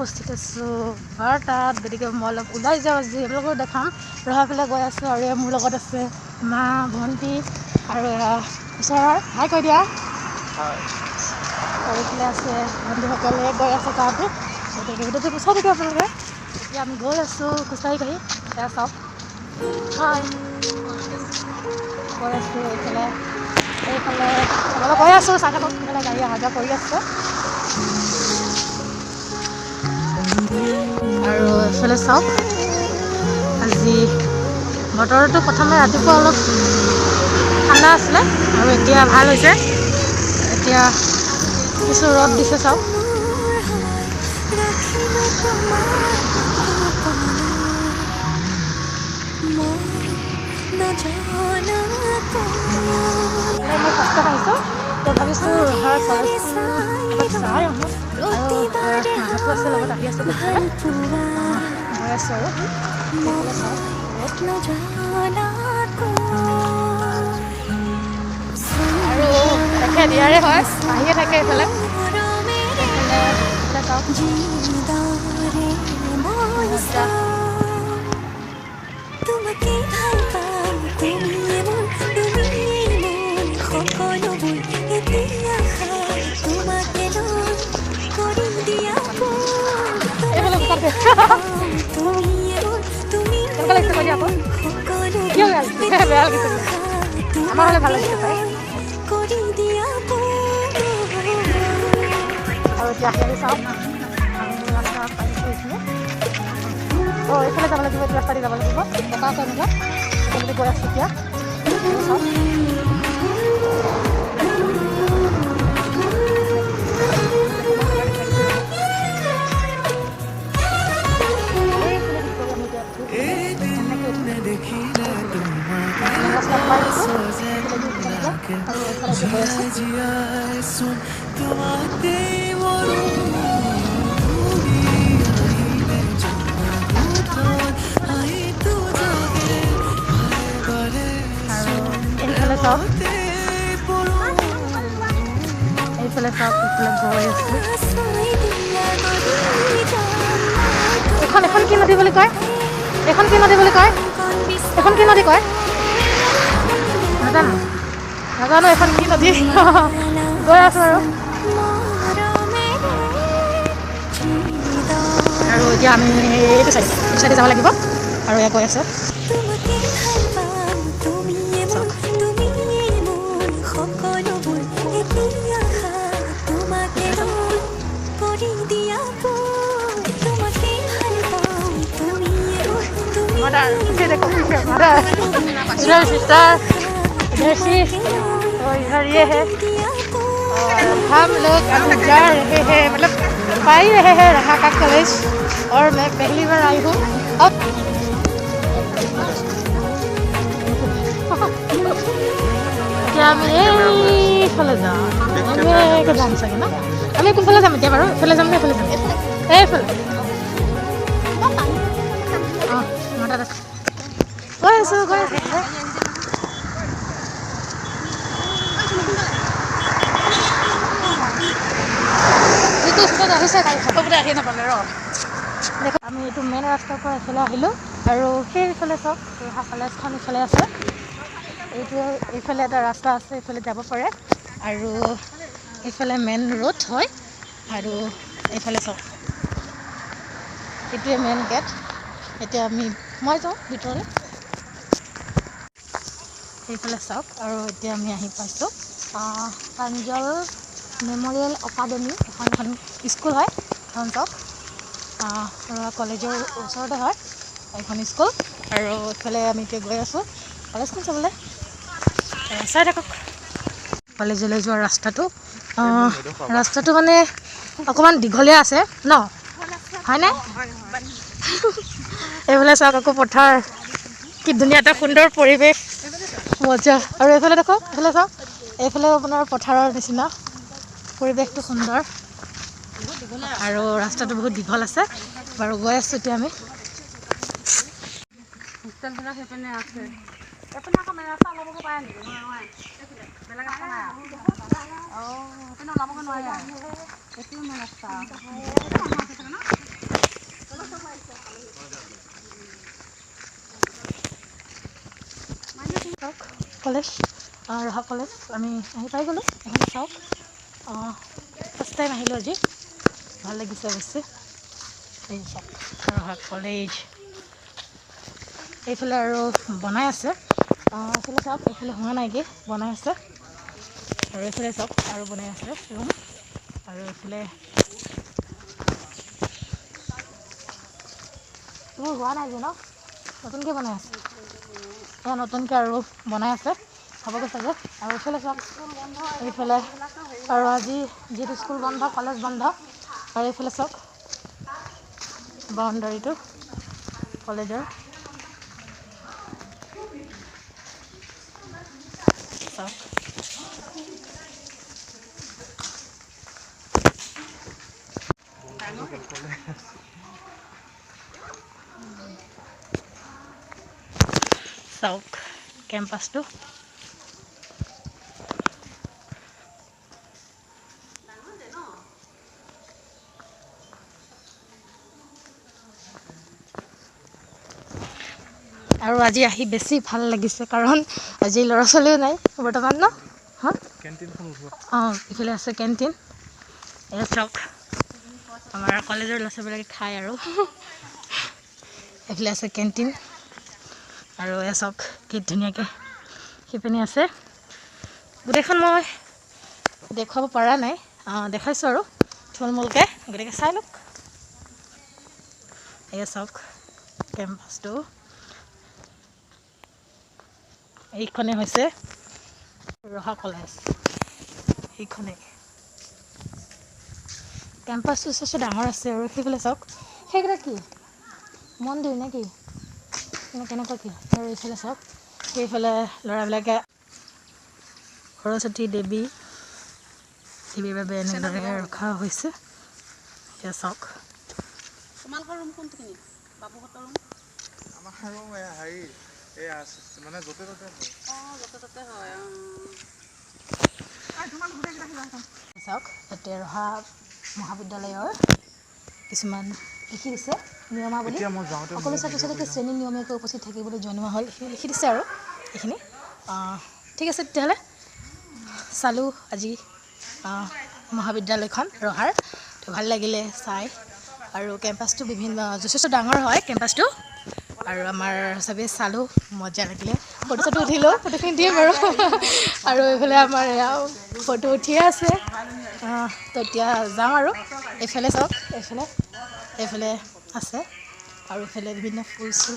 উপস্থিত আছোঁ 12টাত। গতিকে মই অলপ ওলাই যাওঁ আজি, আপোনালোকক দেখাম। ৰহাফালে গৈ আছোঁ আৰু মোৰ লগত আছে মা, ভণ্টি আৰু ওচৰৰ হাই কৈ দিয়া। আৰু এইফালে আছে ভণ্টিসকলে গৈ আছে তাতে। গতিকে ভিডিঅ'টো চাই থাকে আপোনালোকে। এতিয়া আমি গৈ আছোঁ খোজকাঢ়ি কাঢ়ি, এয়া চাওক। হয়, গৈ আছোঁ এইফালে এইফালে অলপ গৈ আছোঁ, চাই থাকক। এইফালে গাড়ী অহা যোৱা কৰি আছে। আৰু এইফালে চাওক, আজি বতৰটো প্ৰথমে ৰাতিপুৱা অলপ ঠাণ্ডা আছিলে আৰু এতিয়া ভাল হৈছে। এতিয়া কিছু ৰ'দ দিছে চাওক। মই কষ্ট পাইছোঁ, তো ভাবিছোঁ ৰহাৰ কলেজখন অলপ চাই আহোঁ। আৰু মাহঁতো আছে লগত, আহি আছে, গৈ আছোঁ। আৰু আৰু তেখেত ইয়াৰে হয়, আহিয়ে থাকে এইফালে। এইফালে চাওক। কেনেকুৱা লাগিছে কৈ দিয়া আকৌ। কিয় বেয়া লাগিছে? বেয়া লাগিছে, আমাৰ হ'লে ভাল লাগিছে পাই। আৰু এতিয়া আহি আহি চাওক, আমি ৰাস্তা পাইছোঁ এইখিনি। অঁ, এইফালে যাব লাগিব, এইটো ৰাস্তা দি যাব লাগিব। বোকা আছে এনেকুৱা, এইফালে গৈ আছোঁ এতিয়া। চাওক, এইফালে চাওক, এইফালে চাওক, এইফালে গৈ আছোঁ। এখন এখন কি নদী বুলি কয়? এখন কি নদী বুলি কয়? এখন কি নদী কয়? নাজানো, নাজানো এখন কি নদী। গৈ আছোঁ আৰু। আৰু এতিয়া আমি এইটো চাইডে, এইটো চাইডে যাব লাগিব। আৰু এয়া গৈ আছে। मदर, देखो मदर, इधर सिस्टर, इधर सिस, और इधर ये है। और हम लोग अभी जा रहे हैं, मतलब पा ही रहे हैं रहा का कॉलेज। और मैं पहली बार आई हूँ। अब এতিয়া আমি এইফালে যাওঁ, এনেকৈ যাম চাগে ন? আমি কোনফালে যাম এতিয়া বাৰু? এইফালে যাম নে এইফালে যাম? এইফালে। অঁ, গৈ আছোঁ, গৈ আছোঁ। যিটো স্পীডত আহিছে গাড়ী, ফটোবোৰে আহি নাপালে। ৰ, দেখো, আমি এইটো মেইন ৰাস্তাৰ পৰা এইফালে আহিলোঁ। আৰু সেইফালে চাওক, ৰহা কলেজখন ইফালে আছে। এইটো এইফালে এটা ৰাস্তা আছে, এইফালে যাব পাৰে। আৰু এইফালে মেইন ৰোড হয়। আৰু এইফালে চাওক, এইটোৱে মেইন গেট। এতিয়া আমি মই যাওঁ ভিতৰলৈ। সেইফালে চাওক। আৰু এতিয়া আমি আহি পাইছোঁ প্ৰাঞ্জল মেমৰিয়েল একাডেমি, এখন এখন স্কুল হয়। এখন চাওক, কলেজৰ ওচৰতে হয় এইখন স্কুল। আৰু এইফালে আমি এতিয়া গৈ আছোঁ কলেজখন চাবলৈ। চাই থাকক। কলেজলৈ যোৱা ৰাস্তাটো, ৰাস্তাটো মানে অকণমান দীঘলীয়া আছে ন, হয়নে? এইফালে চাওক আকৌ পথাৰ, কি ধুনীয়া এটা সুন্দৰ পৰিৱেশ, মজা। আৰু এইফালে দেখক, এইফালে চাওক, এইফালে আপোনাৰ পথাৰৰ নিচিনা পৰিৱেশটো সুন্দৰ। আৰু ৰাস্তাটো বহুত দীঘল আছে। বাৰু গৈ আছোঁ এতিয়া আমি। চাওক কলেজ, ৰহা কলেজ আমি আহি পাই গ'লোঁ। এখন চাওক, ফাৰ্ষ্ট টাইম আহিলোঁ আজি, ভাল লাগিছে অৱশ্যে। এই চাওক ৰহা কলেজ, এইফালে আৰু বনাই আছে। এইফালে চাওক, এইফালে হোৱা নাইগৈ, বনাই আছে। আৰু এইফালে চাওক আৰু বনাই আছে ৰুম। আৰু এইফালে এইবোৰ হোৱা নাই যে ন, নতুনকৈ বনাই আছে। এয়া নতুনকৈ আৰু বনাই আছে, হ'বগৈ চাগে। আৰু এইফালে চাওক, এইফালে আৰু আজি যিহেতু স্কুল বন্ধ, কলেজ বন্ধ। আৰু এইফালে চাওক বাউণ্ডাৰীটো কলেজৰ। চাওক চাওক কেম্পাছটো। আৰু আজি আহি বেছি ভাল লাগিছে, কাৰণ আজি ল'ৰা ছোৱালীও নাই বৰ্তমান ন। হা, অঁ, ইফালে আছে কেণ্টিন। এয়া চাওক আমাৰ কলেজৰ ল'ৰা ছোৱালীবিলাকে খায়। আৰু এইফালে আছে কেণ্টিন। আৰু এয়া চাওক কি ধুনীয়াকৈ সিপিনে আছে। গোটেইখন মই দেখুৱাব পৰা নাই, দেখাইছোঁ আৰু থুলমূলকৈ, গতিকে চাই লওক। এয়া চাওক কেম্পাছটো। এইখনেই হৈছে ৰহা কলেজ, এইখনেই কেম্পাছটো যথেষ্ট ডাঙৰ আছে। আৰু সেইফালে চাওক, সেইকেইটা কি মন্দিৰ নে কি, কেনেকুৱা কি। আৰু এইফালে চাওক, সেইফালে ল'ৰাবিলাকে সৰস্বতী দেৱী দেৱীৰ বাবে এনেদৰে ৰখা হৈছে। এতিয়া চাওক, তোমালোকৰ ৰুম কোনখিনি? বাবুহঁতৰ ৰুম? আমাৰ ৰুম হেৰি মানে য'তে ত'তে হয়। অঁ, য'তে ত'তে হয়। চাওক ইয়াতে ৰহা মহাবিদ্যালয়ৰ কিছুমান লিখি দিছে নিয়মাৱলী। সকলো ছাত্ৰ ছাত্ৰীকে শ্ৰেণী নিয়মীয়াকৈ উপস্থিত থাকিবলৈ জনোৱা হ'ল, এইখিনি লিখি দিছে আৰু এইখিনি। ঠিক আছে, তেতিয়াহ'লে চালোঁ আজি মহাবিদ্যালয়খন ৰহাৰ, তো ভাল লাগিলে চাই। আৰু কেম্পাছটো বিভিন্ন যথেষ্ট ডাঙৰ হয় কেম্পাছটো। আৰু আমাৰ চবেই চালোঁ, মজা লাগিলে। ফটো চটো উঠিলোঁ, ফটোখিনি দিম আৰু। আৰু এইফালে আমাৰ এয়াও ফটো উঠিয়ে আছে। তো এতিয়া যাওঁ আৰু। এইফালে চাওক, এইফালে এইফালে আছে। আৰু এইফালে বিভিন্ন ফুল চুল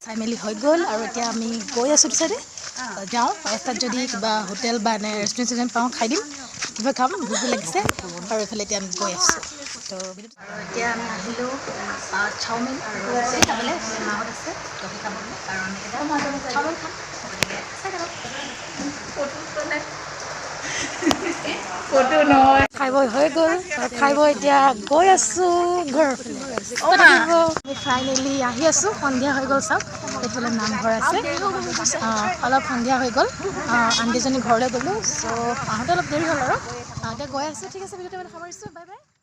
চাই মেলি হৈ গ'ল। আৰু এতিয়া আমি গৈ আছোঁ চাইডে যাওঁ। ৰাস্তাত যদি কিবা হোটেল বা এনে ৰেষ্টুৰেণ্ট চেষ্টুৰেণ্ট পাওঁ খাই দিম, কিবা খাম, ভোকো লাগিছে। আৰু এইফালে এতিয়া আমি গৈ আছোঁ। তো এতিয়া আমি আহিলোঁ চাওমিন আৰু খাবলৈ, মাহঁত আছে কফি খাবলৈ, আৰু আমি এতিয়া চাওমিন খাম। গতিকে চাই থাকক। খাই বৈ হৈ গ'ল, খাই বৈ এতিয়া গৈ আছোঁ ঘৰৰ ফালে। আমি ফাইনেলি আহি আছোঁ, সন্ধিয়া হৈ গ'ল। চাওক এইফালে নামঘৰ আছে। অলপ সন্ধিয়া হৈ গ'ল, আণ্টিজনী ঘৰলৈ গ'লোঁ। চ' আহোঁতে অলপ দেৰি হ'ল আৰু এতিয়া গৈ আছোঁ। ঠিক আছে, ভিডিঅ'টো মানে সামৰিছোঁ। Bye bye.